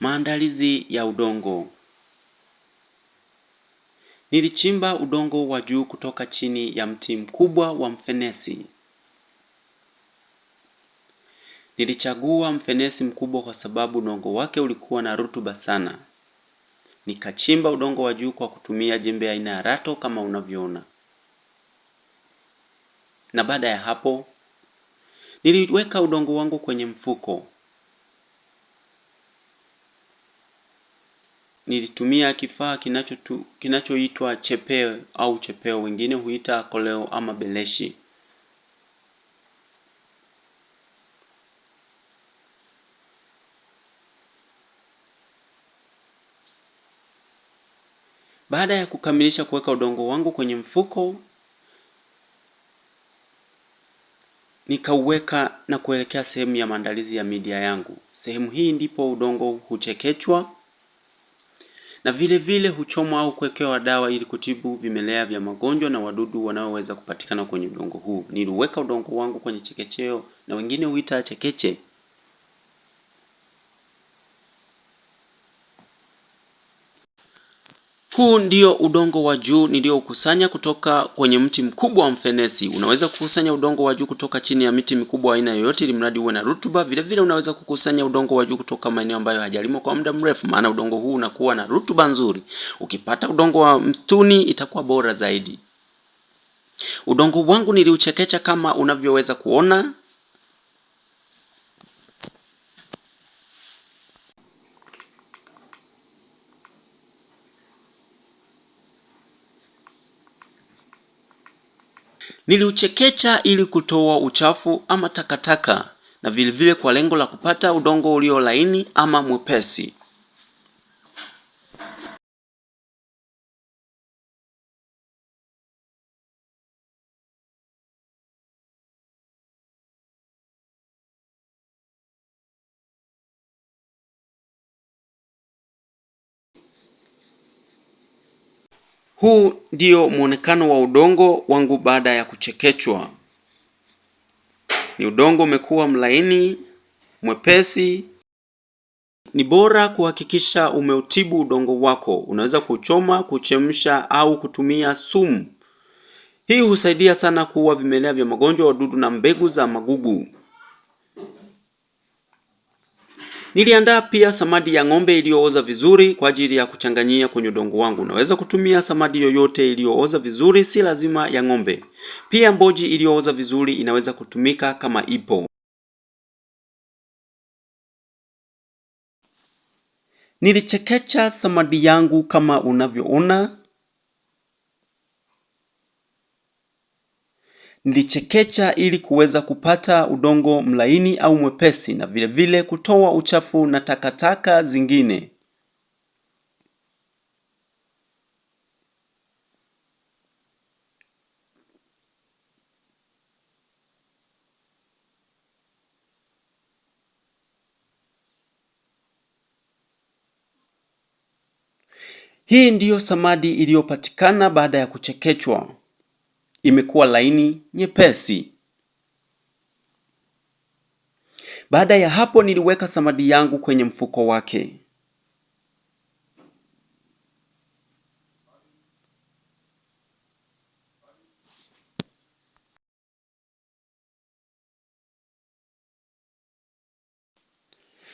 Maandalizi ya udongo. Nilichimba udongo wa juu kutoka chini ya mti mkubwa wa mfenesi. Nilichagua mfenesi mkubwa kwa sababu udongo wake ulikuwa na rutuba sana. Nikachimba udongo wa juu kwa kutumia jembe aina ya rato kama unavyoona. Na baada ya hapo, niliweka udongo wangu kwenye mfuko. Nilitumia kifaa kinachoitwa chepeo au chepeo, wengine huita koleo ama beleshi. Baada ya kukamilisha kuweka udongo wangu kwenye mfuko, nikauweka na kuelekea sehemu ya maandalizi ya midia yangu. Sehemu hii ndipo udongo huchekechwa na vile vile huchomwa au kuwekewa dawa ili kutibu vimelea vya magonjwa na wadudu wanaoweza kupatikana kwenye udongo huu. Niliweka udongo wangu kwenye chekecheo na wengine huita chekeche. Huu ndio udongo wa juu niliokusanya kutoka kwenye mti mkubwa wa mfenesi. Unaweza kukusanya udongo wa juu kutoka chini ya miti mikubwa aina yoyote, ili mradi uwe na rutuba. Vile vile unaweza kukusanya udongo wa juu kutoka maeneo ambayo hajalimwa kwa muda mrefu, maana udongo huu unakuwa na rutuba nzuri. Ukipata udongo wa msituni itakuwa bora zaidi. Udongo wangu niliuchekecha kama unavyoweza kuona. Niliuchekecha ili kutoa uchafu ama takataka na vilevile kwa lengo la kupata udongo ulio laini ama mwepesi. Huu ndio mwonekano wa udongo wangu baada ya kuchekechwa. Ni udongo umekuwa mlaini, mwepesi. Ni bora kuhakikisha umeutibu udongo wako. Unaweza kuchoma, kuchemsha au kutumia sumu. Hii husaidia sana kuua vimelea vya magonjwa, wadudu na mbegu za magugu. Niliandaa pia samadi ya ng'ombe iliyooza vizuri kwa ajili ya kuchanganyia kwenye udongo wangu. Unaweza kutumia samadi yoyote iliyooza vizuri, si lazima ya ng'ombe. Pia mboji iliyooza vizuri inaweza kutumika kama ipo. Nilichekecha samadi yangu kama unavyoona. Nilichekecha ili kuweza kupata udongo mlaini au mwepesi na vile vile kutoa uchafu na takataka zingine. Hii ndiyo samadi iliyopatikana baada ya kuchekechwa. Imekuwa laini nyepesi. Baada ya hapo niliweka samadi yangu kwenye mfuko wake.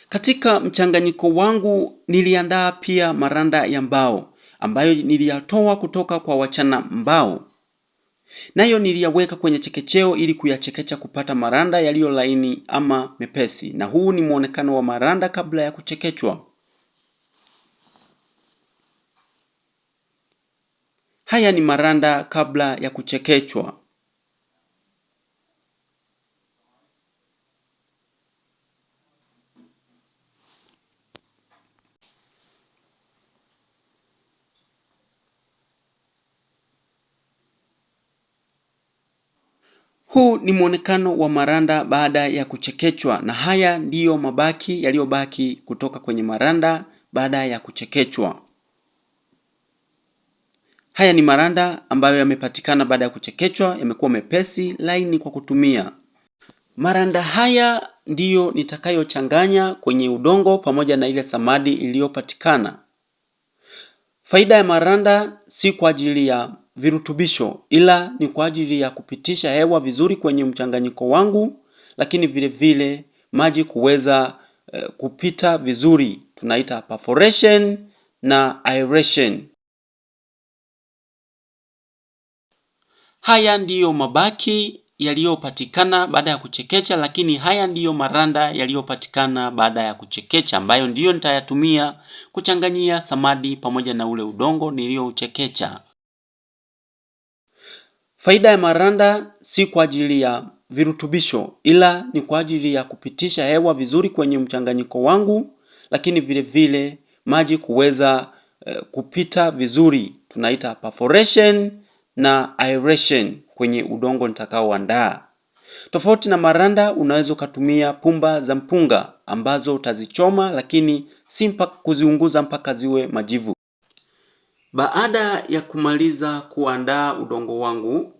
Katika mchanganyiko wangu niliandaa pia maranda ya mbao ambayo niliyatoa kutoka kwa wachana mbao. Nayo niliyaweka kwenye chekecheo ili kuyachekecha kupata maranda yaliyo laini ama mepesi, na huu ni mwonekano wa maranda kabla ya kuchekechwa. Haya ni maranda kabla ya kuchekechwa. Huu ni mwonekano wa maranda baada ya kuchekechwa, na haya ndiyo mabaki yaliyobaki kutoka kwenye maranda baada ya kuchekechwa. Haya ni maranda ambayo yamepatikana baada ya kuchekechwa, yamekuwa mepesi, laini kwa kutumia. Maranda haya ndiyo nitakayochanganya kwenye udongo pamoja na ile samadi iliyopatikana. Faida ya maranda si kwa ajili ya virutubisho, ila ni kwa ajili ya kupitisha hewa vizuri kwenye mchanganyiko wangu, lakini vile vile maji kuweza kupita vizuri, tunaita perforation na aeration. Haya ndiyo mabaki yaliyopatikana baada ya kuchekecha, lakini haya ndiyo maranda yaliyopatikana baada ya kuchekecha, ambayo ndiyo nitayatumia kuchanganyia samadi pamoja na ule udongo niliyouchekecha. Faida ya maranda si kwa ajili ya virutubisho, ila ni kwa ajili ya kupitisha hewa vizuri kwenye mchanganyiko wangu, lakini vile vile maji kuweza kupita vizuri, tunaita perforation na aeration kwenye udongo nitakaoandaa. Tofauti na maranda, unaweza ukatumia pumba za mpunga ambazo utazichoma, lakini si mpaka kuziunguza mpaka ziwe majivu. Baada ya kumaliza kuandaa udongo wangu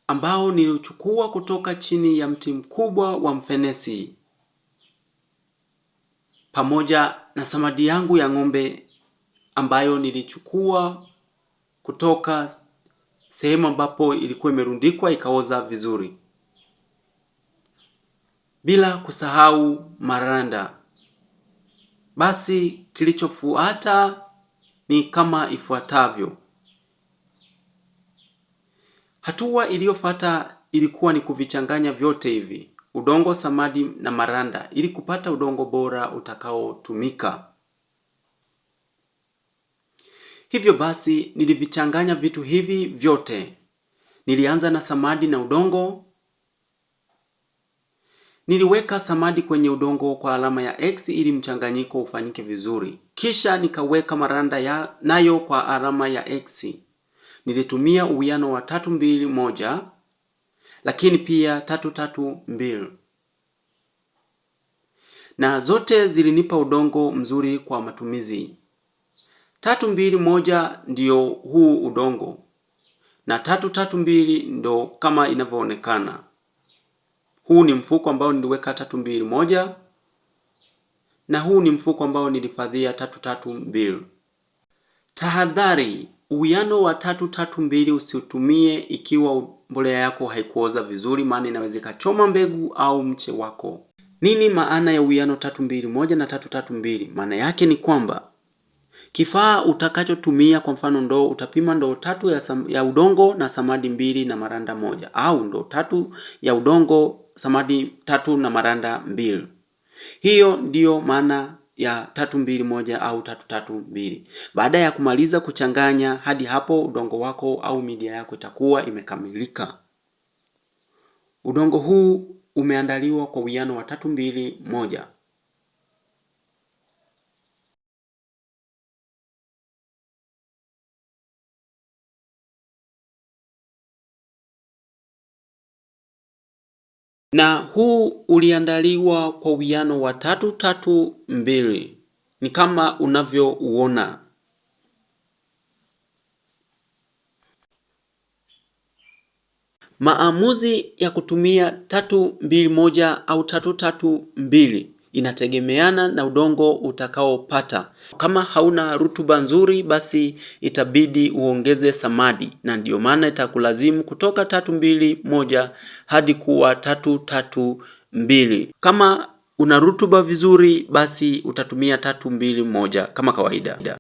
ambao niliuchukua kutoka chini ya mti mkubwa wa mfenesi pamoja na samadi yangu ya ng'ombe ambayo nilichukua kutoka sehemu ambapo ilikuwa imerundikwa ikaoza vizuri, bila kusahau maranda. Basi kilichofuata ni kama ifuatavyo. Hatua iliyofuata ilikuwa ni kuvichanganya vyote hivi, udongo, samadi na maranda, ili kupata udongo bora utakaotumika. Hivyo basi nilivichanganya vitu hivi vyote. Nilianza na samadi na udongo. Niliweka samadi kwenye udongo kwa alama ya X ili mchanganyiko ufanyike vizuri. Kisha nikaweka maranda ya nayo kwa alama ya X. Nilitumia uwiano wa 3-2-1, lakini pia 3-3-2, na zote zilinipa udongo mzuri kwa matumizi. 3-2-1 ndiyo huu udongo na 3-3-2 ndo kama inavyoonekana. Huu ni mfuko ambao niliweka 3-2-1 na huu ni mfuko ambao nilifadhia 3-3-2. Tahadhari: uwiano wa 3-3-2 usiutumie ikiwa mbolea yako haikuoza vizuri, maana inaweza ikachoma mbegu au mche wako. Nini maana ya uwiano 3-2-1 na 3-3-2? Maana yake ni kwamba kifaa utakachotumia, kwa mfano ndoo, utapima ndoo tatu ya udongo na samadi 2 na maranda 1, au ndoo 3 ya udongo, samadi 3 na maranda 2. Hiyo ndiyo maana ya 3-2-1 au 3-3-2. Baada ya kumaliza kuchanganya hadi hapo, udongo wako au midia yako itakuwa imekamilika. Udongo huu umeandaliwa kwa uwiano wa 3-2-1. Na huu uliandaliwa kwa uwiano wa 3-3-2, ni kama unavyouona. Maamuzi ya kutumia 3-2-1 au 3-3-2 inategemeana na udongo utakaopata. Kama hauna rutuba nzuri, basi itabidi uongeze samadi, na ndiyo maana itakulazimu kutoka 3-2-1 hadi kuwa 3-3-2. Kama una rutuba vizuri, basi utatumia 3-2-1 kama kawaida.